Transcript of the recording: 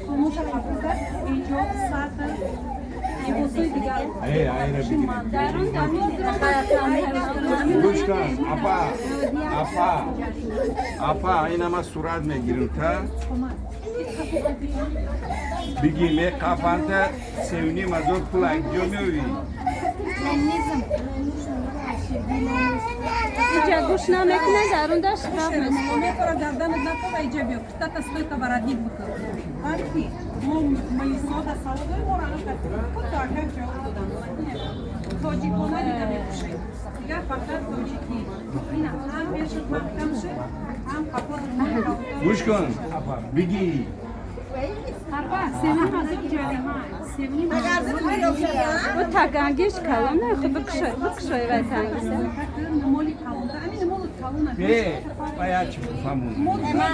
Қонунша қабул кард, ҳиҷоб, сатр, либосҳои дигар. Э, айра бигирем. Гӯш кун, апа, апа, апа, ина ма сурат мегирим, та биги меқафанта 3,5 ҳазор пул ҷо меёвӣ. Ленинизм. Иҷа гӯш намекунад, дарунда штраф месупорад. Мекора гарданат накова, иҷа биё, куртата стойка воротник бикун. Балки мо Мелисода саводои моро ана куто акак ҷавоб додам. Тоҷикона дига мепӯшем. Дигар фақат тоҷикӣ. Ина ҳам пешат маҳкам шуд, ҳам қафо. Гӯш кун, апа, биги. 3,5 ҳазор ҷарима. 3,5 ҳазор. Бу тагангиш калона, хуб бикушой, бикушой вай тангиса. Моли калонта. Амин, моли калона. Э, бая чӣ фаҳмон. Мол. Ма,